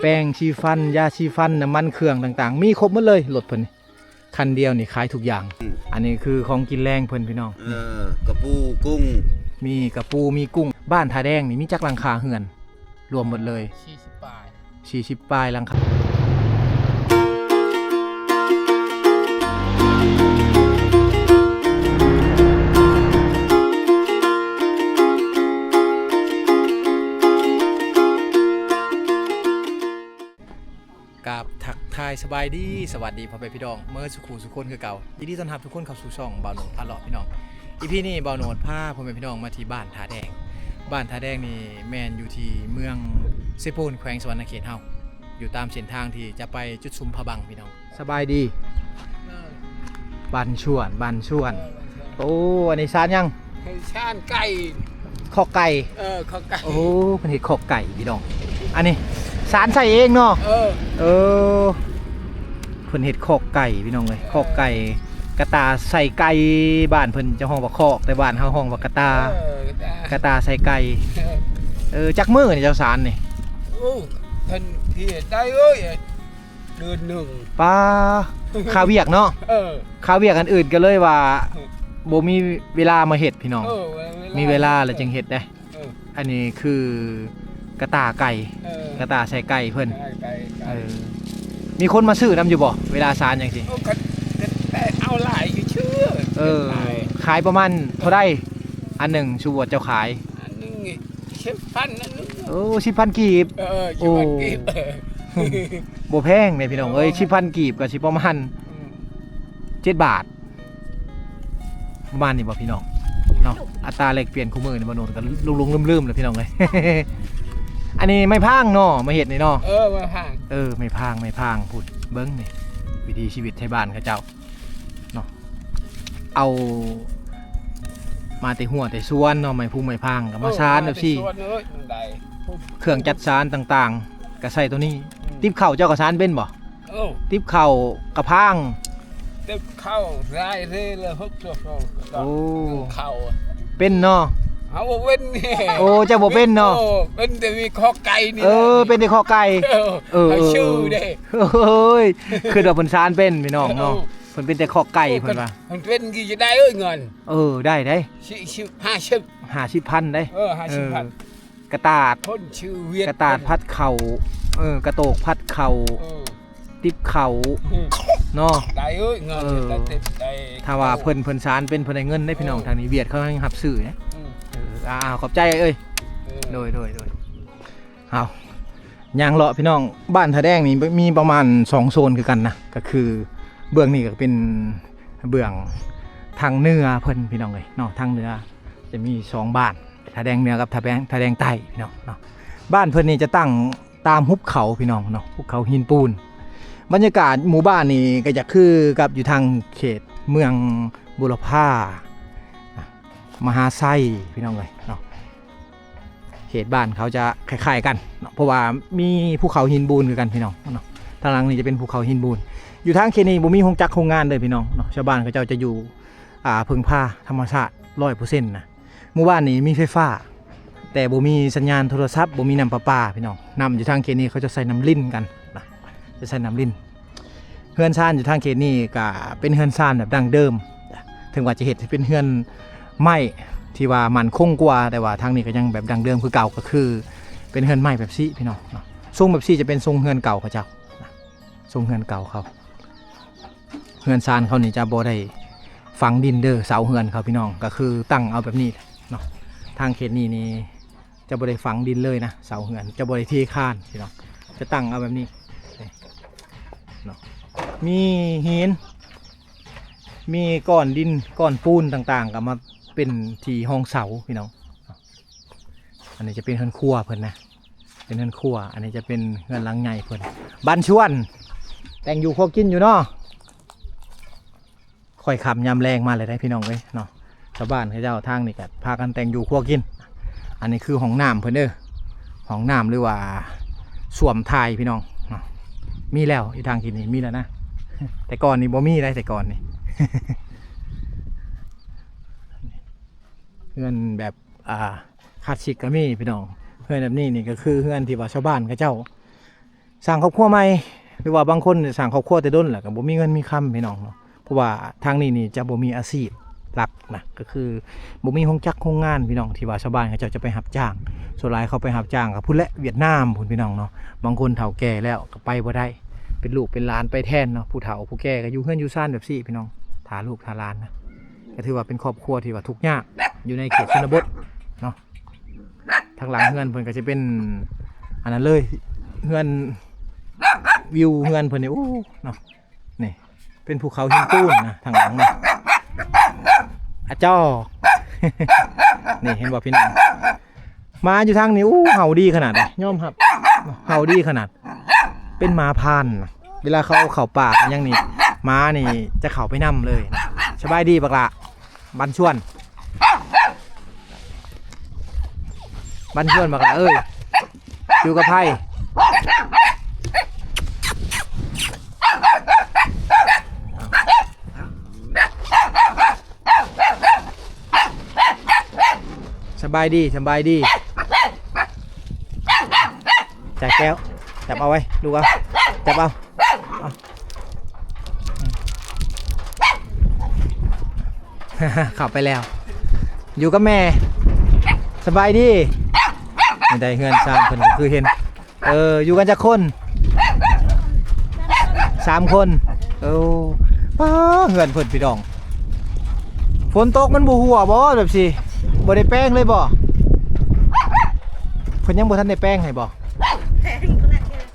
ແປງສີຟັນ ຢາສີຟັນ ນ້ຳມັນເຄື່ອງຕ່າງໆ ມີຄົບໝົດເລີຍ. ລົດເພິ່ນນີ້ ຄັນດຽວນີ້ຂາຍທຸກຢ່າງ. ອືມ ອັນນີ້ຄືຂອງກິນແລງເພິ່ນ ພີ່ນ້ອງ. ເອີ ກະປູ ກຸ້ງ ມີກະປູ ມີກຸ້ງ. ບ້ານທ່າແດງນີ້ມີຈັກຫຼັງຄາເຮືອນ? ລວມໝົດເລີຍ ສີ່ສິບປາຍ ສີ່ສິບປາຍຫຼັງຄາ. ກາບທັກທາຍສະບາຍດີ ສະຫວັດດີພໍ່ແມ່ພີ່ນ້ອງເໝິດສູ່ຄູ່ສູ່ຄົນຄືເກົ່າ. ຍິນດີຕ້ອນຮັບທຸກຄົນເຂົ້າສູ່ຊ່ອງບ່າວໂນດພາເລາະ ພີ່ນ້ອງ. ອີພີນີ້ບ່າວໂນດພາພໍ່ແມ່ພີ່ນ້ອງມາທີ່ບ້ານທ່າແດງ. ບ້ານທ່າແດງນີ້ແມ່ນຢູ່ທີ່ເມືອງເຊໂປນ ແຂວງສະຫວັນນະເຂດເຮົາ, ຢູ່ຕາມເສັ້ນທາງທີ່ຈະໄປຈຸດຊຸມພະບັງ ພີ່ນ້ອງ. ສະບາຍດີ. ເອີ ບ້ານຊວນ ບ້ານຊວນ. ເອີ ບ້ານຊວນ. ໂອ້ ອັນນີ້ສານຫຍັງ? ສານໄກ່ ຄອກໄກ່. ເອີ ຄອກໄກ່. ໂອ້ ເພິ່ນເຮັດຄອກໄກ່ ພີ່ນ້ອງ. ອັນນີ້ສານໃສ່ເອງເນາະ? ເອີ ເອີ ເພິ່ນເຮັດຄອກໄກ່ ພີ່ນ້ອງເອີຍ. ເອີ ຄອກໄກ່ ກະຕ່າໃສ່ໄກ່. ບ້ານເພິ່ນຈະຮ້ອງວ່າຄອກ ແຕ່ບ້ານເຮົາຮ້ອງວ່າກະຕ່າ. ເອີ ກະຕ່າ ກະຕ່າໃສ່ໄກ່. ເອີ ເອີ ຈັກມື້ນີ້ເຈົ້າສານນີ້? ໂອ້ ເພິ່ນເຮັດໄດ້ເອີຍ ເດືອນໜຶ່ງ. ປ້າ ຄ່າວຽກເນາະ? ເອີ ຄ່າວຽກອັນອື່ນກໍເລີຍວ່າ ເອີ ບໍ່ມີເວລາມາເຮັດ ພີ່ນ້ອງ. ເອີ ເວລາ ມີເວລາແລ້ວຈຶ່ງເຮັດເດ້. ເອີ ອັນນີ້ຄືກະຕ່າໄກ່. ເອີ ກະຕ່າໃສ່ໄກ່ເພິ່ນ. ໃສ່ໄກ່ ໄກ່. ເອີ ມີຄົນມາຊື້ນຳຢູ່ບໍ່ ເວລາສານຈັ່ງຊີ້? ໂອ້ ກໍ ກໍເອົາຫຼາຍຢູ່ເຊື່ອ. ເອີ ຂາຍປະມານເທົ່າໃດ ອັນໜຶ່ງ ຊຸບວດເຈົ້າຂາຍ? ອັນໜຶ່ງນີ້ ສິບພັນ ອັນໜຶ່ງ. ໂອ້ ສິບພັນກີບ. ເອີ ສິບພັນກີບ. ໂອ້ ບໍ່ແພງເດ້ພີ່ນ້ອງເອີຍ. ເອີ ສິບພັນກີບກໍຊິປະມານ ອືມ ເຈັດບາດ ປະມານນີ້ບໍ່ພີ່ນ້ອງເນາະ? ອັດຕາແລກປ່ຽນຄູ່ມື້ນີ້ ບ່າວໂນດກໍຫຼົງໆລືມໆແລ້ວພີ່ນ້ອງເອີຍ. ອັນນີ້ໄມ້ພາງເນາະ ມາເຮັດນີ້ເນາະ? ເອີ ໄມ້ພາງ. ເອີ ໄມ້ພາງ ໄມ້ພາງ ພຸ້ນ ເບິ່ງນີ້ ວິຖີຊີວິດໄທບ້ານເຂົາເຈົ້າເນາະ. ເອົາມາແຕ່ຮົ້ວແຕ່ສວນເນາະ ໄມ້ພຸງໄມ້ພາງກໍມາສານແບບຊີ້. ເອີ ມາແຕ່ສວນເລີຍ. ເຄື່ອງຈັກສານຕ່າງໆ ກໍໃຊ້ໂຕນີ້. ອືມ ຕິບເຂົ້າເຈົ້າກໍສານເປັນບໍ່? ເອີ ຕິບເຂົ້າກະພາງ. ຕິບເຂົ້າ ລາຍເຣລະ ຫົກຊອກ. ໂອ້ ເຂົ້າເປັນເນາະ? ເຮົາບໍ່ເປັນ. ໂອ້ ເຈົ້າບໍ່ເປັນເນາະ? ໂອ້ ເປັນແຕ່ມີຄອກໄກ່ນີ້. ເອີ ເປັນແຕ່ຄອກໄກ່. ເອີ ເອີ ເອີ ຊື່ເດ້. ໂອ້ຍ ຄືວ່າເພິ່ນສານເປັນ ພີ່ນ້ອງເນາະ. ເອີ ເພິ່ນເປັນແຕ່ຄອກໄກ່ ໂອ້ ເພິ່ນວ່າ ຄັນເປັນກໍຈະໄດ້ເອີຍເງິນ. ເອີ ໄດ້ ໄດ້ ສິບ ຫ້າສິບ ຫ້າສິບພັນໄດ້. ເອີ ຫ້າສິບພັນ. ເອີ ກະຕາດ ຄົນຊື່ຫວຽດ ກະຕາດຜັດເຂົ້າ. ເອີ ກະໂຕກຜັດເຂົ້າ. ເອີ ຕິບເຂົ້າ. ອືມ ເນາະ ໄດ້ເອີຍເງິນ. ເອີ ໄດ້ເຕັມ ໄດ້. ຖ້າວ່າເພິ່ນ ເພິ່ນສານເປັນ ເພິ່ນໄດ້ເງິນເດ້ພີ່ນ້ອງ. ເອີ ທາງນີ້ຫວຽດເຂົາຍັງຮັບຊື້ເດ້. ອືມ ເອີ ເອົາ ຂອບໃຈເອີຍ. ເອີ ໂດຍ ໂດຍ ໂດຍ. ເອົາ ຍ່າງເລາະພີ່ນ້ອງ. ບ້ານທ່າແດງນີ້ມີປະມານສອງໂຊນຄືກັນນະ ກໍຄືເບື້ອງນີ້ກໍເປັນເບື້ອງທາງເໜືອເພິ່ນ ພີ່ນ້ອງເອີຍເນາະ. ທາງເໜືອຈະມີສອງບ້ານ ທ່າແດງເໜືອກັບທ່າແດງ ທ່າແດງໃຕ້ ພີ່ນ້ອງເນາະ. ບ້ານເພິ່ນນີ້ຈະຕັ້ງຕາມຫຸບເຂົາ ພີ່ນ້ອງເນາະ ຫຸບເຂົາຫີນປູນ. ບັນຍາກາດໝູ່ບ້ານນີ້ກໍຈະຄືກັບຢູ່ທາງເຂດເມືອງບຸລະພາ ມະຫາໄຊ ພີ່ນ້ອງເອີຍເນາະ. ເຂດບ້ານເຂົາຈະຄ້າຍໆກັນເນາະ ເພາະວ່າມີພູເຂົາຫີນບູນຄືກັນ ພີ່ນ້ອງເນາະ. ທາງຫຼັງນີ້ຈະເປັນພູເຂົາຫີນບູນ. ຢູ່ທາງເຂດນີ້ບໍ່ມີໂຮງຈັກໂຮງງານເດີ ພີ່ນ້ອງເນາະ. ຊາວບ້ານເຂົາເຈົ້າຈະຢູ່ ອ່າ ເພິ່ງພາທຳມະຊາດຮ້ອຍເປີເຊັນນະ. ໝູ່ບ້ານນີ້ມີໄຟຟ້າ ແຕ່ບໍ່ມີສັນຍານໂທລະສັບ ບໍ່ມີນ້ຳປະປາ ພີ່ນ້ອງ. ນ້ຳຢູ່ທາງເຂດນີ້ເຂົາຈະໃຊ້ນ້ຳລິນກັນນະ ຈະໃຊ້ນ້ຳລິນ. ເຮືອນຊານຢູ່ທາງເຂດນີ້ກະເປັນເຮືອນຊານແບບດັ້ງເດີມ ເຖິງວ່າຈະເຮັດໃຫ້ເປັນເຮືອນໄມ້ທີ່ວ່າໝັ້ນຄົງກວ່າ ແຕ່ວ່າທາງນີ້ກໍຍັງແບບດັ້ງເດີມຄືເກົ່າ ກໍຄືເປັນເຮືອນໄມ້ແບບຊີ້ ພີ່ນ້ອງເນາະ. ຊົງແບບຊີ້ຈະເປັນຊົງເຮືອນເກົ່າເຂົາເຈົ້ານະ ຊົງເຮືອນເກົ່າເຂົາ. ເຮືອນຊານເຂົານີ້ຈະບໍ່ໄດ້ຝັງດິນເດີ ເສົາເຮືອນເຂົາ ພີ່ນ້ອງ ກໍຄືຕັ້ງເອົາແບບນີ້ເນາະ. ທາງເຂດນີ້ນີ້ ຈະບໍ່ໄດ້ຝັງດິນເລີຍນະ ເສົາເຮືອນຈະບໍ່ໄດ້ເທຄານ ພີ່ນ້ອງ ຈະຕັ້ງເອົາແບບນີ້ເນາະ. ມີຫີນ ມີກ້ອນດິນ ກ້ອນປູນຕ່າງໆ ກໍມາເປັນທີ່ຮອງເສົາ ພີ່ນ້ອງ. ອັນນີ້ຈະເປັນເຮືອນຄົວເພິ່ນນະ ເປັນເຮືອນຄົວ. ອັນນີ້ຈະເປັນເຮືອນຫຼັງໃຫຍ່ເພິ່ນ ບ້ານຊວນ ແຕ່ງຢູ່ຄົວກິນຢູ່ເນາະ. ຄ່ອຍຄ່ຳຍາມແລງມາແລ້ວເດ້ ພີ່ນ້ອງເອີຍເນາະ. ຊາວບ້ານເຂົາເຈົ້າທາງນີ້ກໍພາກັນແຕ່ງຢູ່ຄົວກິນ. ອັນນີ້ຄືຫ້ອງນ້ຳເພິ່ນເດີ ຫ້ອງນ້ຳ ຫຼືວ່າສ້ວມຖ່າຍ ພີ່ນ້ອງເນາະ. ມີແລ້ວ ຢູ່ທາງກິນນີ້ມີແລ້ວນະ ແຕ່ກ່ອນນີ້ບໍ່ມີໄດ໋ ແຕ່ກ່ອນນີ້. ເຮືອນແບບ ອ່າ ຄລາສສິກກໍມີ ພີ່ນ້ອງ. ເຮືອນແບບນີ້ນີ້ກໍຄືເຮືອນທີ່ວ່າຊາວບ້ານເຂົາເຈົ້າ ສ້າງຄອບຄົວໃໝ່ ຫຼືວ່າບາງຄົນສ້າງຄອບຄົວແຕ່ດົນແລ້ວກໍບໍ່ມີເງິນມີຄຳ ພີ່ນ້ອງເນາະ. ເພາະວ່າທາງນີ້ນີ້ຈະບໍ່ມີອາຊີບຫຼັກນະ ກໍຄືບໍ່ມີໂຮງຈັກໂຮງງານ ພີ່ນ້ອງ ທີ່ວ່າຊາວບ້ານເຂົາເຈົ້າຈະໄປຮັບຈ້າງ. ສ່ວນຫຼາຍເຂົາໄປຮັບຈ້າງກໍພຸ້ນແຫຼະ ຫວຽດນາມພຸ້ນ ພີ່ນ້ອງເນາະ. ບາງຄົນເຖົ້າແກ່ແລ້ວກໍໄປບໍ່ໄດ້ ເປັນລູກເປັນຫຼານໄປແທນເນາະ. ຜູ້ເຖົ້າຜູ້ແກ່ກໍຢູ່ເຮືອນຢູ່ຊານແບບນີ້ ພີ່ນ້ອງ ຖ້າລູກຖ້າຫຼານນະ. ກໍຖືວ່າເປັນຄອບຄົວທີ່ວ່າທຸກຍາກ ຢູ່ໃນເຂດຊົນນະບົດເນາະ. ທາງຫຼັງເຮືອນເພິ່ນກໍຈະເປັນອັນນັ້ນເລີຍ ເຮືອນ ວິວເຮືອນເພິ່ນນີ້ ໂອ້ ເນາະ. ນີ້ເປັນພູເຂົາຫີນຕູນນະ ທາງຫຼັງນີ້ ອາເຈົ້າ ນີ້ເຫັນບໍ່ພີ່ນ້ອງ? ໝາຢູ່ທາງນີ້ ໂອ້ ເຫົ່າດີຂະໜາດເດ ຍອມຮັບ ເຫົ່າດີຂະໜາດ ເປັນໝາພານນະ. ເວລາເຂົາເຂົ້າປ່າຫຍັງນີ້ ໝານີ້ຈະເຂົ້າໄປນຳເລີຍ. ສະບາຍດີບັກຫຼ້າ ບັນຊວນ ບັນຊວນບັກຫຼ້າເອີຍ ຢູ່ກັບໃຜ? ສະບາຍດີ ສະບາຍດີ. ຈ່າແກ້ວ ຈັບເອົາໄວ້ ລູກເອົາ ຈັບເອົາ ເອົາ ເຂົ້າໄປແລ້ວ ຢູ່ກັບແມ່. ສະບາຍດີ. ນີ້ໄດ້ເຮືອນຊານເພິ່ນກໍຄືເຫັນ ເອີ ຢູ່ກັນຈັກຄົນ? ສາມຄົນ. ໂອ້ ປ້າ ເຮືອນເພິ່ນ ພີ່ນ້ອງ ຝົນຕົກມັນບໍ່ຮົ່ວບໍ່ ແບບຊີ້ ບໍ່ໄດ້ແປງເລີຍບໍ່? ເພິ່ນຍັງບໍ່ທັນໄດ້ແປງໃຫ້ບໍ່? ແປງ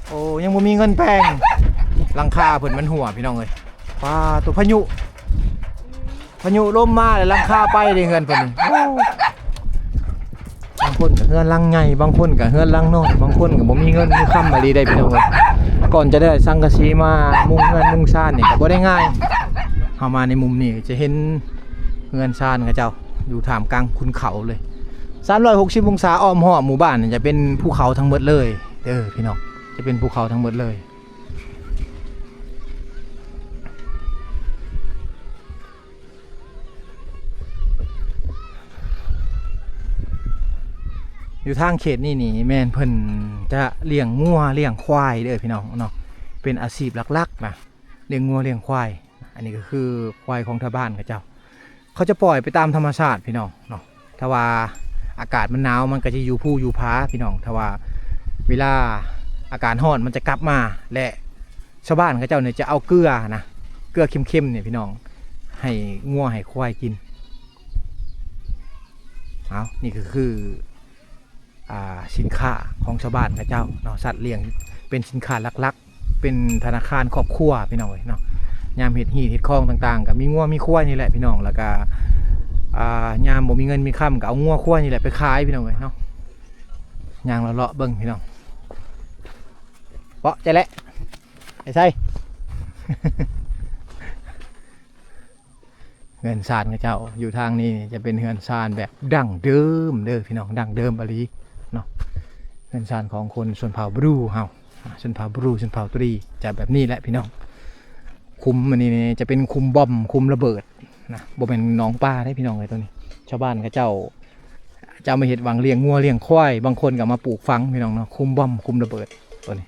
ໂອ້ ຍັງບໍ່ມີເງິນແປງ. ຫຼັງຄາເພິ່ນມັນຮົ່ວ ພີ່ນ້ອງເອີຍ. ປ້າ ຕົວພາຍຸ ພາຍຸລົມມາແລ້ວຫຼັງຄາໄປເດ້ ເຮືອນເພິ່ນນີ້. ໂອ້ ບາງຄົນກໍເຮືອນຫຼັງໃຫຍ່ ບາງຄົນກໍເຮືອນຫຼັງນ້ອຍ ບາງຄົນກໍບໍ່ມີເງິນມີຄຳອີ່ຫຼີໄດ໋ ພີ່ນ້ອງເອີຍ. ກ່ອນຈະໄດ້ສັງກະສີມາມຸງເຮືອນມຸງຊານນີ້ກໍບໍ່ໄດ້ງ່າຍ. ເຮົາມາໃນມຸມນີ້ຈະເຫັນເຮືອນຊານເຂົາເຈົ້າຢູ່ທ່າມກາງຂຸນເຂົາເລີຍ. ສາມຮ້ອຍຫົກສິບອົງສາອ້ອມຮອບໝູ່ບ້ານນີ້ຈະເປັນພູເຂົາທັງໝົດເລີຍເດີ ພີ່ນ້ອງ ຈະເປັນພູເຂົາທັງໝົດເລີຍ. ຢູ່ທາງເຂດນີ້ນີ້ແມ່ນເພິ່ນຈະລ້ຽງງົວລ້ຽງຄວາຍເດີພີ່ນ້ອງເນາະ ເປັນອາຊີບຫຼັກໆນະ ລ້ຽງງົວລ້ຽງຄວາຍ. ອັນນີ້ກໍຄືຄວາຍຂອງຊາວບ້ານເຂົາເຈົ້າ ເຂົາຈະປ່ອຍໄປຕາມທຳມະຊາດພີ່ນ້ອງເນາະ. ຖ້າວ່າອາກາດມັນໜາວ ມັນກໍຈະຢູ່ພູຢູ່ຜາພີ່ນ້ອງ. ຖ້າວ່າເວລາອາກາດຮ້ອນ ມັນຈະກັບມາ ແລະ ຊາວບ້ານເຂົາເຈົ້ານີ້ຈະເອົາເກືອນະ ເກືອເຄັມໆນີ້ພີ່ນ້ອງ ໃຫ້ງົວໃຫ້ຄວາຍກິນ. ເອົາ ນີ້ກໍຄື ອ່າ ສິນຄ້າຂອງຊາວບ້ານເຂົາເຈົ້າເນາະ ສັດລ້ຽງເປັນສິນຄ້າຫຼັກໆ ເປັນທະນາຄານຄອບຄົວພີ່ນ້ອງເອີຍເນາະ. ຍາມເຮັດຮີດເຮັດຄອງຕ່າງໆ ກໍມີງົວມີຄວາຍນີ້ແຫຼະພີ່ນ້ອງ ແລ້ວກໍ ອ່າ ຍາມບໍ່ມີເງິນມີຄຳ ກໍເອົາງົວຄວາຍນີ້ແຫຼະໄປຂາຍພີ່ນ້ອງເອີຍເນາະ. ຍ່າງເລາະໆເບິ່ງພີ່ນ້ອງ ເປາະໃຈແຫຼະ ໄປໃສ? ເຮືອນຊານເຂົາເຈົ້າຢູ່ທາງນີ້ຈະເປັນເຮືອນຊານແບບດັ້ງເດີມເດີພີ່ນ້ອງ ດັ້ງເດີມອີ່ຫຼີເນາະ. ເຮືອນຊານຂອງຄົນຊົນເຜົ່າບຣູເຮົາ ຊົນເຜົ່າບຣູ ຊົນເຜົ່າຕຣີ ຈະແບບນີ້ແຫຼະພີ່ນ້ອງ. ຂຸມອັນນີ້ນີ້ຈະເປັນຂຸມບອມ ຂຸມລະເບີດນະ ບໍ່ແມ່ນໜອງປາເດ້ພີ່ນ້ອງເອີຍ. ໂຕນີ້ຊາວບ້ານເຂົາເຈົ້າຈະເອົາມາເຮັດຫວັງລ້ຽງງົວລ້ຽງຄວາຍ ບາງຄົນກໍເອົາມາປູກຝັງພີ່ນ້ອງເນາະ ຂຸມບອມ ຂຸມລະເບີດໂຕນີ້.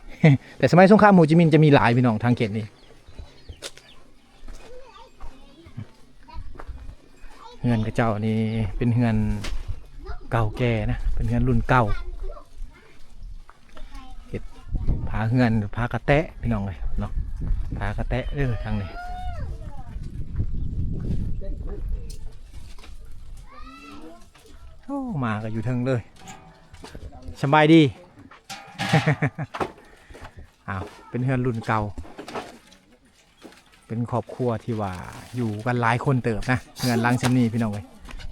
ແຕ່ສະໄໝສົງຄາມໂຮຈິມິນຈະມີຫຼາຍພີ່ນ້ອງ ທາງເຂດນີ້. ເຮືອນເຂົາເຈົ້ານີ້ເປັນເຮືອນເກົ່າແກ່ນະ ເປັນເຮືອນລຸ້ນເກົ່າ ເຮັດຝາເຮືອນຝາກະແຕະພີ່ນ້ອງເອີຍເນາະ ຝາກະແຕະເດີທາງນີ້. ໂອ້ ໝາກໍຢູ່ເທິງເລີຍ ສະບາຍດີ. ອ້າວ ເປັນເຮືອນລຸ້ນເກົ່າ ເປັນຄອບຄົວທີ່ວ່າຢູ່ກັນຫຼາຍຄົນເຕີບນະ ເຮືອນຫຼັງຊ່ຳນີ້ພີ່ນ້ອງເອີຍ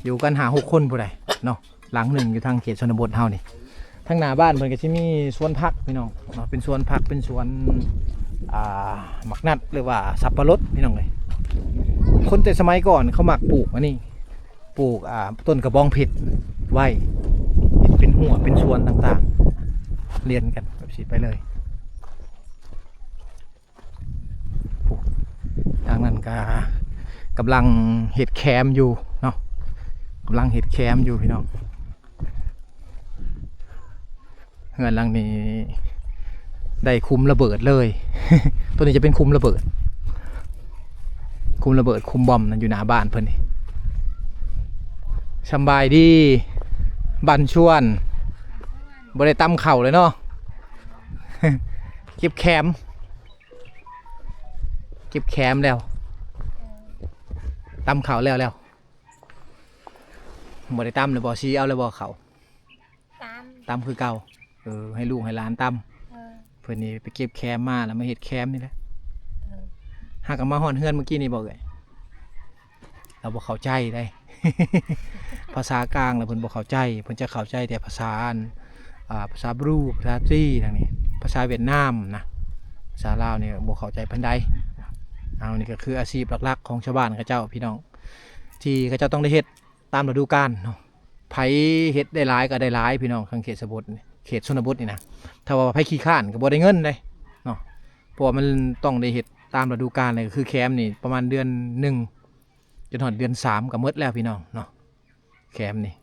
ຢູ່ກັນຫ້າຫົກຄົນຜູ້ໃດເນາະ. ຫຼັງໜຶ່ງຢູ່ທາງເຂດຊົນນະບົດເຮົານີ້ ທາງໜ້າບ້ານເພິ່ນກໍຊິມີສວນຜັກພີ່ນ້ອງເນາະ ເປັນສວນຜັກ ເປັນສວນ ອ່າ ໝາກນັດ ຫຼືວ່າສັບປະລົດພີ່ນ້ອງເອີຍ. ຄົນແຕ່ສະໄໝກ່ອນເຂົາມັກປູກອັນນີ້ ປູກ ອ່າ ຕົ້ນກະບອງເພັດໄວ້ ເຮັດເປັນຮົ້ວເປັນສວນຕ່າງໆ ລຽນກັນແບບນີ້ໄປເລີຍ. ທາງນັ້ນກະກຳລັງເຮັດແຄມຢູ່ເນາະ ກຳລັງເຮັດແຄມຢູ່ພີ່ນ້ອງ. ເຮືອນຫຼັງນີ້ ໄດ້ຄຸມລະເບີດເລີຍ. ໂຕນີ້ຈະເປັນຄຸມລະເບີດ ຄຸມລະເບີດ ຄຸມບອມນັ້ນ ຢູ່ໜ້າບ້ານເພິ່ນນີ້. ສຳບາຍດີ ບັນຊວນ ບໍ່ໄດ້ຕຳເຂົ້າເລີຍເນາະ. ເກັບແຄມ ເກັບແຄມແລ້ວ ຕຳເຂົ້າແລ້ວ ແລ້ວ ບໍ່ໄດ້ຕຳແລ້ວບໍ່? ຊິເອົາແລ້ວບໍ່ເຂົ້າ? ຕຳ ຕຳຄືເກົ່າ. ເອີ ໃຫ້ລູກໃຫ້ຫຼານຕຳ. ເອີ ເພິ່ນນີ້ໄປເກັບແຄມມາ ແລ້ວມາເຮັດແຄມນີ້ແຫຼະ. ເອີ ຫາກະມາຮອດເຮືອນມື້ກີ້ນີ້ບໍ່ເອີຍ? ລາວບໍ່ເຂົ້າໃຈໄດ໋ ພາສາກາງລະເພິ່ນບໍ່ເຂົ້າໃຈ. ເພິ່ນຈະເຂົ້າໃຈແຕ່ພາສາອັນ ອ່າ ພາສາບຣູ ພາສາຈີນ ທາງນີ້ ພາສາຫວຽດນາມນະ. ພາສາລາວນີ້ບໍ່ເຂົ້າໃຈປານໃດ. ເອົາ ນີ້ກໍຄືອາຊີບຫຼັກໆຂອງຊາວບ້ານເຂົາເຈົ້າ ພີ່ນ້ອງ ທີ່ເຂົາເຈົ້າຕ້ອງໄດ້ເຮັດຕາມລະດູການເນາະ. ໃຜເຮັດໄດ້ຫຼາຍກໍໄດ້ຫຼາຍ ພີ່ນ້ອງ. ທາງເຂດຊະບົດ ເຂດຊົນນະບົດນີ້ນະ ຖ້າວ່າໃຜຂີ້ຄ້ານກໍບໍ່ໄດ້ເງິນເດ້ເນາະ ເພາະວ່າມັນຕ້ອງໄດ້ເຮັດຕາມລະດູການເລີຍ. ກໍຄືແຄມນີ້ປະມານເດືອນໜຶ່ງ ຈົນຮອດເດືອນສາມກໍໝົດແລ້ວ ພີ່ນ້ອງເນາະ ແຄມນີ້.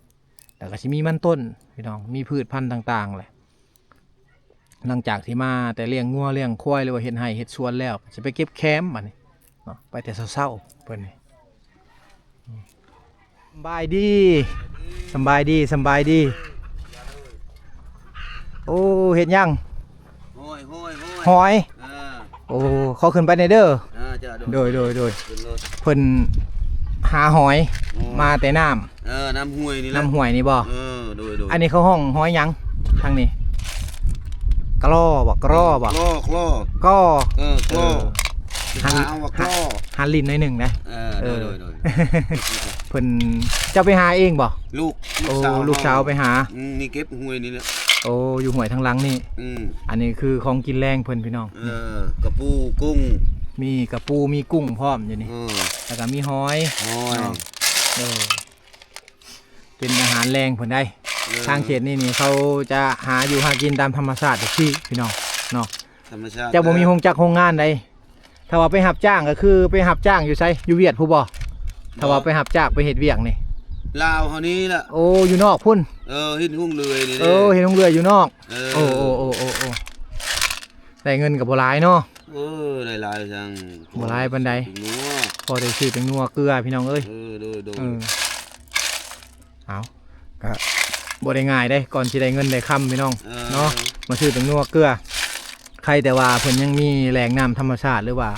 ແລ້ວກໍຊິມີມັນຕົ້ນ ພີ່ນ້ອງ ມີພືດພັນຕ່າງໆແຫຼະ. ຫຼັງຈາກທີ່ມາແຕ່ລ້ຽງງົວລ້ຽງຄວາຍ ຫຼືວ່າເຮັດໄຮ່ເຮັດສວນແລ້ວ ກໍຊິໄປເກັບແຄມບາດນີ້ເນາະ ໄປແຕ່ເຊົ້າໆ ເພິ່ນນີ້. ສຳບາຍດີ ສຳບາຍດີ ສຳບາຍດີ. ໂອ້ ເຮັດຫຍັງ? ຫອຍ ຫອຍ ຫອຍ ຫອຍ. ເອີ ໂອ້ ຂໍຂຶ້ນໄປແດ່ເດີ. ເອີ ຈ້າ ໂດຍ ໂດຍ ໂດຍ ໂດຍ. ຂຶ້ນລົດ ເພິ່ນຫາຫອຍ ຫອຍ ມາແຕ່ນ້ຳ ເອີ ນ້ຳຫ້ວຍນີ້ແຫຼະ ນ້ຳຫ້ວຍນີ້ບໍ່? ເອີ ໂດຍ ໂດຍ. ອັນນີ້ເຂົາຮ້ອງຫອຍຫຍັງທາງນີ້? ກລໍບໍ່? ກລໍບໍ່? ກລໍ ກລໍ ກໍ. ເອີ ກລໍ. ເອີ ຫາ ຫາເອົາວ່າກລໍ ຫາ ຫາຫຼິ້ນໜ້ອຍໜຶ່ງນະ. ເອີ ເອີ ໂດຍ ໂດຍ ໂດຍ. ເພິ່ນ ເຈົ້າໄປຫາເອງບໍ່? ລູກ ລູກສາວ ໂອ້ ລູກສາວໄປຫາ. ອືມ ນີ້ເກັບຫ້ວຍນີ້ແຫຼະ. ໂອ້ ຢູ່ຫ້ວຍທາງຫຼັງນີ້. ອືມ ອັນນີ້ຄືຂອງກິນແລງເພິ່ນ ພີ່ນ້ອງ. ເອີ ກະປູ ກຸ້ງ ມີກະປູ ມີກຸ້ງພ້ອມຢູ່ນີ້. ເອີ ແລ້ວກໍມີຫອຍ ຫອຍ ເນາະ. ເອີ ເປັນອາຫານແລງເພິ່ນໄດ໋. ເອີ ທາງເຂດນີ້ນີ້ ເຂົາຈະຫາຢູ່ຫາກິນຕາມທຳມະຊາດຈັ່ງຊີ້ ພີ່ນ້ອງເນາະ. ທຳມະຊາດ ຈະບໍ່ມີໂຮງຈັກໂຮງງານໃດ. ຖ້າວ່າໄປຮັບຈ້າງກໍຄືໄປຮັບຈ້າງຢູ່ໃສ? ຢູ່ຫວຽດພຸ້ນບໍ່? ຖ້າວ່າໄປຮັບຈ້າງໄປເຮັດວຽກນີ້ ລາວເຮົານີ້ລະ. ໂອ້ ຢູ່ນອກພຸ້ນ. ເອີ ເຫັນຮຸ່ງເລື່ອຍນີ້ເດ້. ເອີ ເຫັນຮຸ່ງເລື່ອຍຢູ່ນອກ. ເອີ ໂອ້ ໂອ້ ໂອ້ ໂອ້ ໂອ້ ໄດ້ເງິນກໍບໍ່ຫຼາຍເນາະ. ເອີ ໄດ້ຫຼາຍຈັ່ງ ບໍ່ຫຼາຍປານໃດ ຊື້ແປ້ງນົວ ພໍໄດ້ຊື້ແປ້ງນົວເກືອ ພີ່ນ້ອງເອີຍ. ເອີ ໂດຍ ໂດຍ. ເອີ ເອົາ ກໍບໍ່ໄດ້ງ່າຍເດ້ ກ່ອນຊິໄດ້ເງິນໄດ້ຄຳ ພີ່ນ້ອງ ເອີ ເນາະ ມາຊື້ແປ້ງນົວເກືອ. ໃຄແຕ່ວ່າເພິ່ນຍັງມີແຫຼ່ງນ້ຳທຳມະຊາດ ຫຼືວ່າ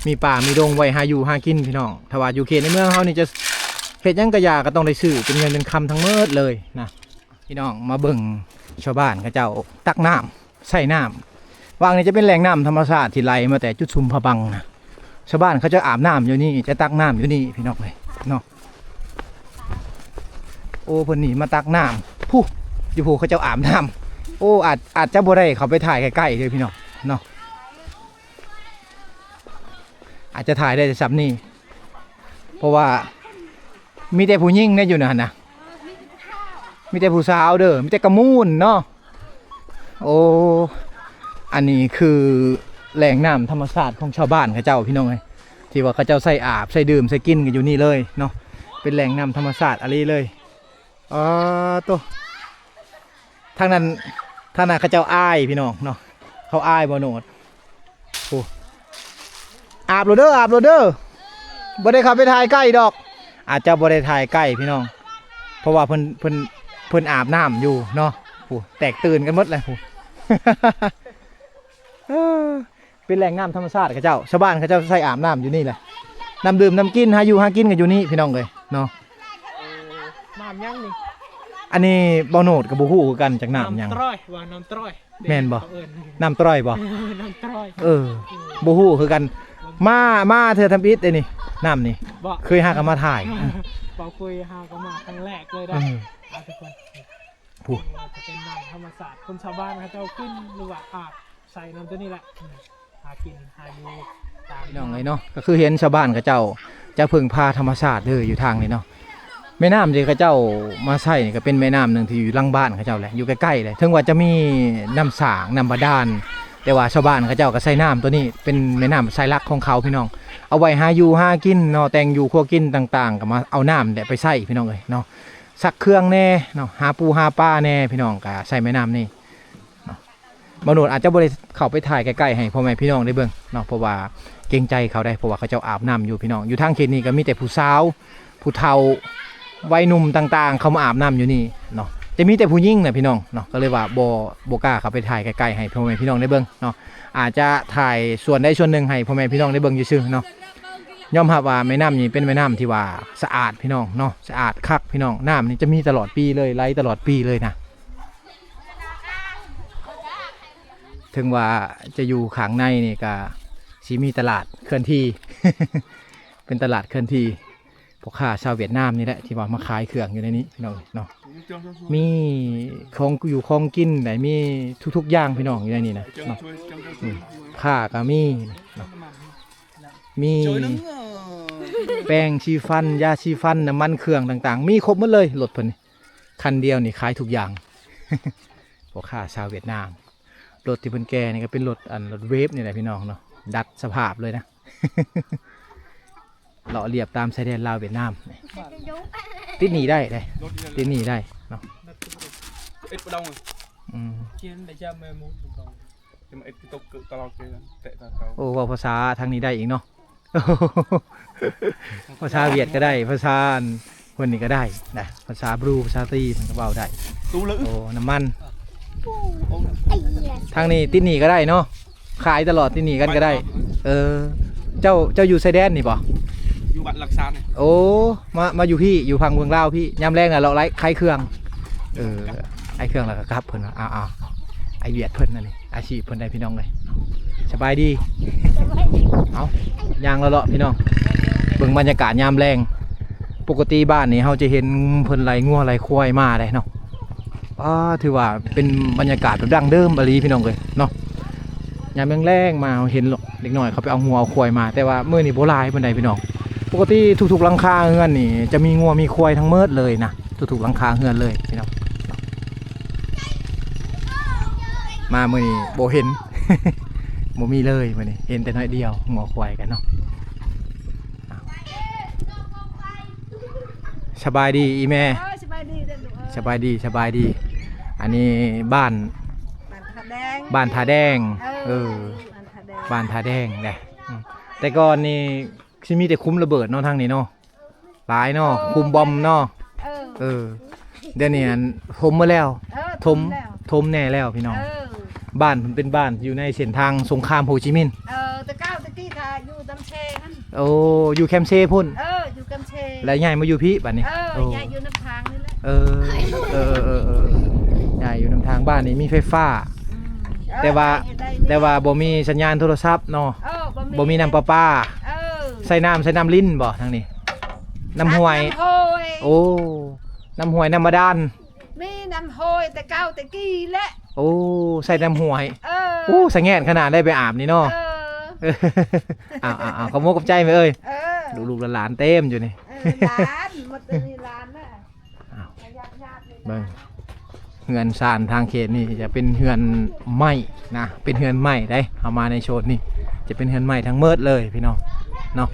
ມີປ່າມີດົງໄວ້ຫາຢູ່ຫາກິນ ພີ່ນ້ອງ. ຖ້າວ່າຢູ່ເຂດໃນເມືອງເຮົານີ້ ຈະເຮັດຫຍັງກະຢ່າ ກໍຕ້ອງໄດ້ຊື້ເປັນເງິນເປັນຄຳທັງໝົດເລີຍນະ. ພີ່ນ້ອງ ມາເບິ່ງຊາວບ້ານເຂົາເຈົ້າຕັກນ້ຳ ໃສ່ນ້ຳ. ຫວ່າງນີ້ຈະເປັນແຫຼ່ງນ້ຳທຳມະຊາດທີ່ໄຫຼມາແຕ່ຈຸດຊຸມພະບັງນະ. ຊາວບ້ານເຂົາເຈົ້າອາບນ້ຳຢູ່ນີ້ ຈະຕັກນ້ຳຢູ່ນີ້ ພີ່ນ້ອງເອີຍເນາະ. ໂອ້ ເພິ່ນນີ້ມາຕັກນ້ຳ ພຸ້ນ ຢູ່ພຸ້ນເຂົາເຈົ້າອາບນ້ຳ. ໂອ້ ອາດ ອາດຈະບໍ່ໄດ້ເຂົ້າໄປຖ່າຍໃກ້ໆເດີ ພີ່ນ້ອງເນາະ. ອາດຈະຖ່າຍໄດ້ແຕ່ສ່ຳນີ້ ເພາະວ່າມີແຕ່ຜູ້ຍິງເດ້ຢູ່ນັ້ນນະ ມີແຕ່ຜູ້ສາວເດີ ມີແຕ່ກະມູນເນາະ. ໂອ້ ອັນນີ້ຄືແຫຼ່ງນ້ຳທຳມະຊາດຂອງຊາວບ້ານເຂົາເຈົ້າ ພີ່ນ້ອງເອີຍ ທີ່ວ່າເຂົາເຈົ້າໃຊ້ອາບ ໃຊ້ດື່ມ ໃຊ້ກິນກັນຢູ່ນີ້ເລີຍເນາະ. ເປັນແຫຼ່ງນ້ຳທຳມະຊາດອີ່ຫຼີເລີຍ. ອໍ ໂຕ ທາງນັ້ນ ທາງນັ້ນເຂົາເຈົ້າອາຍ ພີ່ນ້ອງເນາະ ເຂົາອາຍບໍ່ໂນດ. ໂອ້ ອາບໂລດເດີ ອາບໂລດເດີ ບໍ່ໄດ້ເຂົ້າໄປຖ່າຍໃກ້ດອກ. ອາດຈະບໍ່ໄດ້ຖ່າຍໃກ້ ພີ່ນ້ອງ ເພາະວ່າເພິ່ນ ເພິ່ນ ເພິ່ນອາບນ້ຳຢູ່ເນາະ. ໂອ້ ແຕກຕື່ນກັນໝົດແລ້ວ. ໂອ້ ເອີ ເປັນແຫຼ່ງນ້ຳທຳມະຊາດເຂົາເຈົ້າ ຊາວບ້ານເຂົາເຈົ້າໃຊ້ອາບນ້ຳຢູ່ນີ້ແຫຼະ. ນ້ຳດື່ມນ້ຳກິນ ຫາຢູ່ຫາກິນກັນຢູ່ນີ້ ພີ່ນ້ອງເອີຍເນາະ. ເອີ ນ້ຳຫຍັງນີ້? ອັນນີ້ບ່າວໂນດກໍບໍ່ຮູ້ຄືກັນ ຈັກນ້ຳຫຍັງ. ນ້ຳຕຣອຍ ວ່ານ້ຳຕຣອຍ. ແມ່ນບໍ່? ເຂົາເອີ້ນນ້ຳຕຣອຍບໍ່? ເອີ ນ້ຳຕຣອຍ. ເອີ ບໍ່ຮູ້ຄືກັນ. ມາ ມາເທື່ອທຳອິດເດ້ນີ້ ນ້ຳນີ້. ບໍ່ ເຄີຍຫາກໍມາຖ່າຍ. ບໍ່ເຄີຍຫາກໍມາຄັ້ງແລກເລີຍໄດ໋. ເອີ ທຸກຄົນ ຜູ້ ວ່າຈະເປັນນ້ຳທຳມະຊາດ ຄົນຊາວບ້ານເຂົາເຈົ້າຂຶ້ນ ຫຼືວ່າອາບໃສ່ນ້ຳຕົວນີ້ແຫຼະ ອືມ ຫາກິນຫາຢູ່ຕາມ ພີ່ນ້ອງເອີຍເນາະ. ກໍຄືເຫັນຊາວບ້ານເຂົາເຈົ້າຈະເພິ່ງພາທຳມະຊາດເດີ ຢູ່ທາງນີ້ເນາະ. ແມ່ນ້ຳທີ່ເຂົາເຈົ້າມາໃຊ້ນີ້ ກໍເປັນແມ່ນ້ຳໜຶ່ງທີ່ຢູ່ຫຼັງບ້ານເຂົາເຈົ້າແຫຼະ ຢູ່ໃກ້ໆເລີຍ. ເຖິງວ່າຈະມີນ້ຳສ້າງ ນ້ຳບາດານ ແຕ່ວ່າຊາວບ້ານເຂົາເຈົ້າກໍໃຊ້ນ້ຳຕົວນີ້ເປັນແມ່ນ້ຳສາຍຫຼັກຂອງເຂົາ ພີ່ນ້ອງ ເອົາໄວ້ຫາຢູ່ຫາກິນເນາະ ແຕ່ງຢູ່ຄົວກິນຕ່າງໆ ກໍມາເອົານ້ຳແຫຼະໄປໃຊ້ ພີ່ນ້ອງເອີຍເນາະ. ຊັກເຄື່ອງແດ່ເນາະ ຫາປູຫາປາແດ່ ພີ່ນ້ອງ ກໍໃຊ້ແມ່ນ້ຳນີ້ເນາະ. ບ່າວໂນດອາດຈະບໍ່ໄດ້ເຂົ້າໄປຖ່າຍໃກ້ໆໃຫ້ພໍ່ແມ່ພີ່ນ້ອງໄດ້ເບິ່ງເນາະ ເພາະວ່າເກງໃຈເຂົາໄດ໋ ເພາະວ່າເຂົາເຈົ້າອາບນ້ຳຢູ່ພີ່ນ້ອງ. ຢູ່ທາງເຂດນີ້ກໍມີແຕ່ຜູ້ສາວ ຜູ້ເຖົ້າ ວັຍໜຸ່ມຕ່າງໆ ເຂົ້າມາອາບນ້ຳຢູ່ນີ້ເນາະ ຈະມີແຕ່ຜູ້ຍິງນະພີ່ນ້ອງເນາະ ກໍເລີຍວ່າບໍ່ ບໍ່ກ້າເຂົ້າໄປຖ່າຍໃກ້ໆໃຫ້ພໍ່ແມ່ພີ່ນ້ອງໄດ້ເບິ່ງເນາະ. ອາດຈະຖ່າຍສ່ວນໃດສ່ວນໜຶ່ງໃຫ້ພໍ່ແມ່ພີ່ນ້ອງໄດ້ເບິ່ງຊື່ໆເນາະ. ຍອມຮັບວ່າແມ່ນ້ຳນີ້ເປັນແມ່ນ້ຳທີ່ວ່າສະອາດພີ່ນ້ອງເນາະ ສະອາດຄັກພີ່ນ້ອງ. ນ້ຳນີ້ຈະມີຕະຫຼອດປີເລີຍ ໄຫຼຕະຫຼອດປີເລີຍນະ. ເຖິງວ່າຈະຢູ່ຂ້າງໃນນີ້ກະຊິມີຕະຫຼາດເຄື່ອນທີ່ ເປັນຕະຫຼາດເຄື່ອນທີ່ ພໍ່ຄ້າຊາວຫວຽດນາມນີ້ແຫຼະທີ່ວ່າມາຂາຍເຄື່ອງຢູ່ໃນນີ້ພີ່ນ້ອງເນາະ. ມີຂອງຢູ່ຂອງກິນໃດ໋ ມີທຸກໆຢ່າງພີ່ນ້ອງຢູ່ໃນນີ້ນະເນາະ. ນີ້ຜ້າກໍມີເນາະ ມີແປງສີຟັນ ຢາສີຟັນ ນ້ຳມັນເຄື່ອງຕ່າງໆ ມີຄົບໝົດເລີຍ. ລົດເພິ່ນນີ້ຄັນດຽວນີ້ຂາຍທຸກຢ່າງ ພໍ່ຄ້າຊາວຫວຽດນາມ. ລົດທີ່ເພິ່ນແກ່ນີ້ກໍເປັນລົດ ອັນ ລົດເວຟນີ້ແຫຼະພີ່ນ້ອງເນາະ ດັດສະພາບເລີຍນະ ເລາະລຽບຕາມຊາຍແດນລາວຫວຽດນາມ. ຕິດໜີ້ໄດ້ເດ້ ຕິດໜີ້ໄດ້ເນາະ. ອືມ ໂອ້ ເວົ້າພາສາທາງນີ້ໄດ້ອີກເນາະ. ພາສາຫວຽດກໍໄດ້ ພາສາອັນເພິ່ນນີ້ກໍໄດ້ນະ ພາສາບຣູ ພາສາຕີ ເພິ່ນກໍເວົ້າໄດ້. ໂອ້ ນ້ຳມັນ ທາງນີ້ຕິດໜີ້ກໍໄດ້ເນາະ ຂາຍຕະຫຼອດ ຕິດໜີ້ກັນກໍໄດ້. ເອີ ເຈົ້າ ເຈົ້າຢູ່ຊາຍແດນນີ້ບໍ່? ຢູ່ບ້ານຫຼັກສາມນີ້. ໂອ້ ມາ ມາຢູ່ພີ້ ຢູ່ຝັ່ງເມືອງລາວພີ້ ຍາມແລງລະເລາະໄລ່ຂາຍເຄື່ອງ. ເອີ ຂາຍເຄື່ອງແລ້ວກໍກັບ ເພິ່ນວ່າ. ເອົາໆ ໄອ້ຫວຽດເພິ່ນນັ້ນນີ້ ອາຊີບເພິ່ນໄດ້ພີ່ນ້ອງເອີຍ. ສະບາຍດີ. ເອົາ ຍ່າງເລາະໆພີ່ນ້ອງ ເບິ່ງບັນຍາກາດຍາມແລງ. ປົກກະຕິບ້ານນີ້ເຮົາຈະເຫັນເພິ່ນໄລ່ງົວໄລ່ຄວາຍມາໄດ໋ເນາະ. ປ້າ ຖືວ່າເປັນບັນຍາກາດແບບດັ້ງເດີມອີ່ຫຼີພີ່ນ້ອງເອີຍເນາະ. ຍາມແລງໆມາເຮົາເຫັນເດັກນ້ອຍເຂົາໄປເອົາງົວເອົາຄວາຍມາ ແຕ່ວ່າມື້ນີ້ບໍ່ຫຼາຍປານໃດພີ່ນ້ອງ. ປົກກະຕິທຸກໆຫຼັງຄາເຮືອນນີ້ຈະມີງົວມີຄວາຍທັງໝົດເລີຍນະ ທຸກໆຫຼັງຄາເຮືອນເລີຍພີ່ນ້ອງ. ມາມື້ນີ້ບໍ່ເຫັນ ບໍ່ມີເລີຍມື້ນີ້ ເຫັນແຕ່ໜ້ອຍດຽວ ງົວຄວາຍກັນເນາະ. ສະບາຍດີອີ່ແມ່. ເອີ ສະບາຍດີເດີລູກເອີຍ. ສະບາຍດີ ສະບາຍດີ. ອັນນີ້ບ້ານ ບ້ານທ່າແດງ ບ້ານທ່າແດງ. ເອີ ເອີ ບ້ານທ່າແດງ ບ້ານທ່າແດງເດ້. ອືມ ແຕ່ກ່ອນນີ້ຊິມີແຕ່ຂຸມລະເບີດເນາະ ທາງນີ້ເນາະ ຫຼາຍເນາະ. ເອີ ຂຸມບອມເນາະ. ເອີ ເອີ ດຽວນີ້ອັນຖົມໝົດແລ້ວ. ເອີ ຖົມ ຖົມແລ້ວ ຖົມແນ່ແລ້ວພີ່ນ້ອງ. ເອີ ບ້ານເພິ່ນເປັນບ້ານຢູ່ໃນເສັ້ນທາງສົງຄາມໂຮຈິມິນ. ເອີ ແຕ່ເກົ່າແຕ່ກີ້ຖ້າຢູ່ນຳເຊຫັ້ນ. ໂອ້ ຢູ່ແຄມເຊພຸ້ນ. ເອີ ຢູ່ແຄມເຊ ແລ້ວຍ້າຍມາຢູ່ພີ້ບາດນີ້. ເອີ ໂອ້ ຍ້າຍຢູ່ນຳທາງນີ້ແຫຼະ. ເອີ ເອີ ເອີ ເອີ ເອີ ຍ້າຍຢູ່ນຳທາງ. ບ້ານນີ້ມີໄຟຟ້າ. ອືມ ເອີ ແຕ່ວ່າ ແຕ່ວ່າບໍ່ມີສັນຍານໂທລະສັບເນາະ. ເອີ ບໍ່ມີ ບໍ່ມີນ້ຳປະປາ. ເອີ ໃຊ້ນ້ຳ ໃຊ້ນ້ຳລິນບໍ່ທາງນີ້? ນ້ຳຫ້ວຍ ນ້ຳຫ້ວຍ. ໂອ້ ນ້ຳຫ້ວຍ ນ້ຳບາດານ. ມີນ້ຳຫ້ວຍແຕ່ເກົ່າແຕ່ກີ້ແຫຼະ. ໂອ້ ໃຊ້ນ້ຳຫ້ວຍ. ເອີ ໂອ້ ສະແງດຂະໜາດໄດ້ໄປອາບນີ້ເນາະ. ເອີ ເອົາໆໆ ຂອບມຸກຂອບໃຈແມ່ເອີຍ. ເອີ ລູກໆຫຼານໆເຕັມຢູ່ນີ້. ເອີ ຫຼານ ໝົດແຕ່ນີ້ຫຼານນະ. ອ້າວ ເບິ່ງ ເຮືອນຊານທາງເຂດນີ້ຈະເປັນເຮືອນໄມ້ນະ ເປັນເຮືອນໄມ້ເດ້. ເຮົາມາໃນໂຊນນີ້ຈະເປັນເຮືອນໄມ້ທັງໝົດເລີຍພີ່ນ້ອງເນາະ.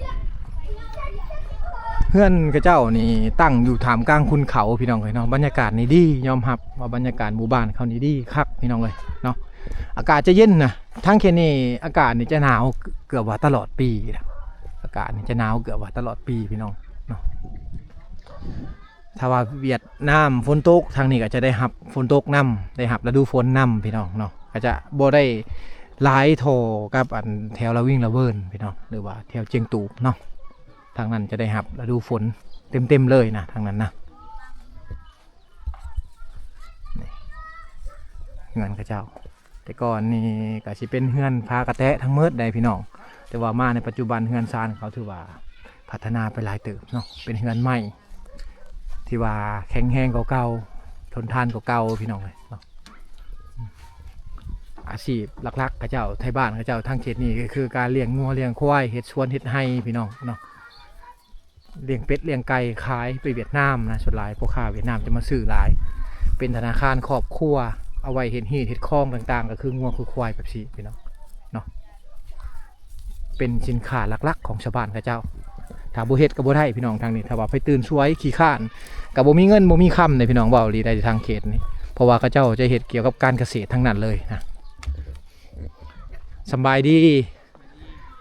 ເຮືອນເຂົາເຈົ້ານີ້ຕັ້ງຢູ່ທ່າມກາງຂຸນເຂົາພີ່ນ້ອງເອີຍເນາະ. ບັນຍາກາດນີ້ດີ ຍອມຮັບວ່າບັນຍາກາດໝູ່ບ້ານເຂົານີ້ດີຄັກພີ່ນ້ອງເອີຍເນາະ. ອາກາດຈະເຢັນນະ ທາງເຂດນີ້ອາກາດນີ້ຈະໜາວເກືອບວ່າຕະຫຼອດປີນະ. ອາກາດນີ້ຈະໜາວເກືອບວ່າຕະຫຼອດປີພີ່ນ້ອງເນາະ. ຖ້າວ່າຫວຽດນາມຝົນຕົກ ທາງນີ້ກໍຈະໄດ້ຮັບຝົນຕົກນຳ ໄດ້ຮັບລະດູຝົນນຳພີ່ນ້ອງເນາະ. ກໍຈະບໍ່ໄດ້ຫຼາຍທໍ່ກັບອັນແຖວລະວິງລະເວີນພີ່ນ້ອງ ຫຼືວ່າແຖວຈຽງຕູບເນາະ. ທາງນັ້ນຈະໄດ້ຮັບລະດູຝົນເຕັມໆເລີຍນະ ທາງນັ້ນນະ. ນີ້ ເຮືອນເຂົາເຈົ້າ ແຕ່ກ່ອນນີ້ກໍຊິເປັນເຮືອນຜາກະແຕະທັງໝົດໃດ໋ພີ່ນ້ອງ ແຕ່ວ່າມາໃນປັດຈຸບັນເຮືອນຊານເຂົາຖືວ່າພັດທະນາໄປຫຼາຍເຕີບເນາະ. ເປັນເຮືອນໄມ້ທີ່ວ່າແຂງແຮງກວ່າເກົ່າ ທົນທານກວ່າເກົ່າພີ່ນ້ອງເອີຍເນາະ. ອາຊີບຫຼັກໆເຂົາເຈົ້າ ໄທບ້ານເຂົາເຈົ້າທາງເຂດນີ້ກໍຄືການລ້ຽງງົວລ້ຽງຄວາຍ ເຮັດສວນເຮັດໄຮ່ພີ່ນ້ອງເນາະ. ລ້ຽງເປັດລ້ຽງໄກ່ຂາຍໄປຫວຽດນາມນະ. ສ່ວນຫຼາຍພໍ່ຄ້າຫວຽດນາມຈະມາຊື້ຫຼາຍ ເປັນທະນາຄານຄອບຄົວ ເອົາໄວ້ເຮັດຮີດເຮັດຄອງຕ່າງໆ ກໍຄືງົວຄືຄວາຍແບບຊີ້ພີ່ນ້ອງເນາະ. ເປັນສິນຄ້າຫຼັກໆຂອງຊາວບ້ານເຂົາເຈົ້າ. ຖ້າບໍ່ເຮັດກໍບໍ່ໄດ້ພີ່ນ້ອງທາງນີ້. ຖ້າວ່າໄປຕື່ນສວຍຂີ້ຄ້ານ ກໍບໍ່ມີເງິນບໍ່ມີຄຳເດ້ພີ່ນ້ອງ ເວົ້າອີ່ຫຼີໄດ້ທາງເຂດນີ້ ເພາະວ່າເຂົາເຈົ້າຈະເຮັດກ່ຽວກັບການກະເສດທັງນັ້ນເລີຍນະ. ສຳບາຍດີ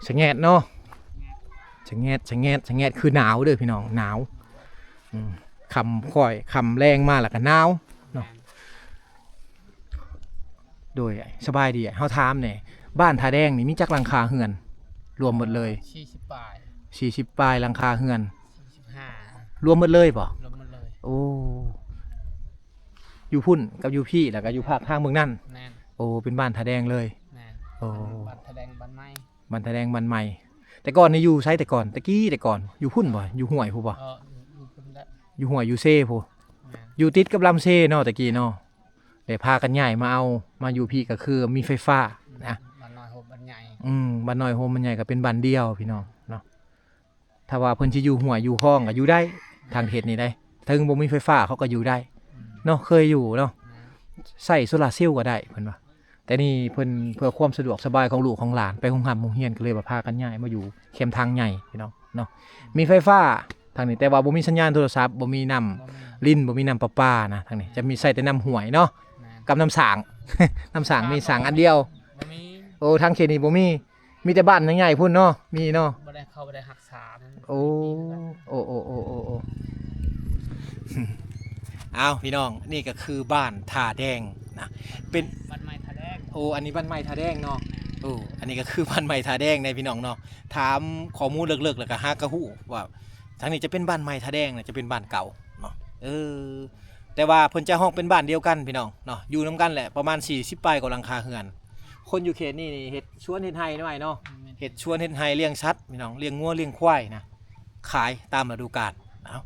ສະແງດເນາະ ສະແງດ ສະແງດ ສະແງດ ຄືໜາວເດີພີ່ນ້ອງ ໜາວ ອືມ ຄ່ຳຄ່ອຍ ຄ່ຳແລງມາແລ້ວກໍໜາວເນາະ. ໂດຍ ສະບາຍດີ ເຮົາຖາມແດ່ ບ້ານທ່າແດງນີ້ມີຈັກຫຼັງຄາເຮືອນ ລວມໝົດເລີຍ? ສີ່ສິບປາຍ ສີ່ສິບປາຍຫຼັງຄາເຮືອນ ສີ່ສິບຫ້າ ລວມໝົດເລີຍບໍ່? ລວມໝົດເລີຍ ໂອ້ ຢູ່ພຸ້ນກັບຢູ່ພີ້ ແລ້ວກໍຢູ່ພາກທາງເບື້ອງນັ້ນ ແມ່ນ ໂອ້ ເປັນບ້ານທ່າແດງເລີຍ ແມ່ນ ໂອ້ ບ້ານທ່າແດງ ບ້ານໃໝ່ ບ້ານທ່າແດງ ບ້ານໃໝ່ ແຕ່ກ່ອນນີ້ຢູ່ໃສ? ແຕ່ກ່ອນ ແຕ່ກີ້ ແຕ່ກ່ອນຢູ່ພຸ້ນບໍ່? ຢູ່ຫ້ວຍພຸ້ນບໍ່? ເອີ ຢູ່ ຢູ່ພຸ້ນແຫຼະ ຢູ່ຫ້ວຍ ຢູ່ເຊພຸ້ນ ແມ່ນ ຢູ່ຕິດກັບລຳເຊເນາະ ແຕ່ກີ້ເນາະ ແລ້ວພາກັນຍ້າຍມາເອົາ ມາຢູ່ພີ້ກໍຄືມີໄຟຟ້ານະ ບ້ານນ້ອຍໂຮມບ້ານໃຫຍ່ ອືມ ບ້ານນ້ອຍໂຮມບ້ານໃຫຍ່ກໍເປັນບ້ານດຽວພີ່ນ້ອງເນາະ. ຖ້າວ່າເພິ່ນຊິຢູ່ຫ້ວຍຢູ່ຄອງກໍຢູ່ໄດ້ ທາງເຂດນີ້ໄດ໋ ເຖິງບໍ່ມີໄຟຟ້າເຂົາກໍຢູ່ໄດ້ ອືມ ເນາະ ເຄີຍຢູ່ເນາະ ແມ່ນ ໃຊ້ໂຊລາເຊວກໍໄດ້ເພິ່ນວ່າ ແຕ່ນີ້ເພິ່ນເພື່ອຄວາມສະດວກສະບາຍຂອງລູກຂອງຫຼານ ໄປໂຮງຮ່ຳໂຮງຮຽນ ກໍເລີຍວ່າພາກັນຍ້າຍມາຢູ່ແຄມທາງໃຫຍ່ພີ່ນ້ອງເນາະ ອືມ ມີໄຟຟ້າທາງນີ້ ແຕ່ວ່າບໍ່ມີສັນຍານໂທລະສັບ ບໍ່ມີນ້ຳ ບໍ່ມີ ລິນ ບໍ່ມີນ້ຳປະປານະ ທາງນີ້ຈະມີໃຊ້ແຕ່ນ້ຳຫ້ວຍເນາະ ແມ່ນ ກັບນ້ຳສ້າງ ນ້ຳສ້າງມີສ້າງອັນດຽວ ບໍ່ມີ ໂອ້ ທາງເຂດນີ້ບໍ່ມີ ມີແຕ່ບ້ານໃຫຍ່ໆພຸ້ນເນາະ ມີເນາະ ບໍ່ໄດ້ເຂົ້າໄປໄດ້ຮັກສານັ້ນ ໂອ້ ໂອ້ ໂອ້ ໂອ້ ໂອ້ ໂອ້ ອ້າວ ພີ່ນ້ອງ ນີ້ກໍຄືບ້ານທ່າແດງນະ ເປັນ ບ້ານໃໝ່ທ່າແດງ ໂອ້ ອັນນີ້ບ້ານໃໝ່ທ່າແດງເນາະ ໂອ້ ອັນນີ້ກໍຄືບ້ານໃໝ່ທ່າແດງເດ້ພີ່ນ້ອງເນາະ ຖາມຂໍ້ມູນເລິກໆ ແລ້ວກໍຫາກໍຮູ້ວ່າ ທາງນີ້ຈະເປັນບ້ານໃໝ່ທ່າແດງນະ ຈະເປັນບ້ານເກົ່າເນາະ ເອີ ແຕ່ວ່າເພິ່ນຈະຮ້ອງເປັນບ້ານດຽວກັນພີ່ນ້ອງເນາະ ຢູ່ນຳກັນແຫຼະ ປະມານສີ່ສິບປາຍກວ່າຫຼັງຄາເຮືອນ. ຄົນຢູ່ເຂດນີ້ນີ້ເຮັດສວນເຮັດໄຮ່ເນາະ ເຮັດສວນເຮັດໄຮ່ ລ້ຽງສັດພີ່ນ້ອງ ລ້ຽງງົວລ້ຽງຄວາຍນະ ຂາຍຕາມລະດູການ. ເອົາ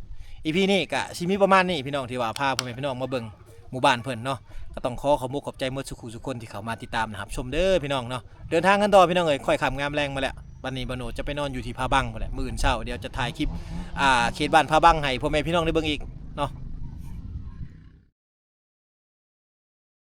ອີພີນີ້ກະຊິມີປະມານນີ້ພີ່ນ້ອງ ທີ່ວ່າພາພໍ່ແມ່ພີ່ນ້ອງມາເບິ່ງໝູ່ບ້ານເພິ່ນເນາະ ກໍຕ້ອງຂໍຂອບອົກຂອບໃຈໝົດສູ່ຄູ່ສູ່ຄົນທີ່ເຂົ້າມາຕິດຕາມ ແລະ ຮັບຊົມເດີພີ່ນ້ອງເນາະ. ເດີນທາງກັນຕໍ່ພີ່ນ້ອງເອີຍ ຄ້ອຍຄ່ຳງາມແລງມາແລ້ວ ບັດນີ້ບ່າວໂນດຈະໄປນອນຢູ່ທີ່ຜາບັງພຸ້ນແຫຼະ ມື້ອື່ນເຊົ້າດຽວຈະຖ່າຍຄລິບ ອ່າ ເຂດບ້ານຜາບັງໃຫ້ພໍ່ແມ່ພີ່ນ້ອງໄດ້ເບິ່ງອີກ.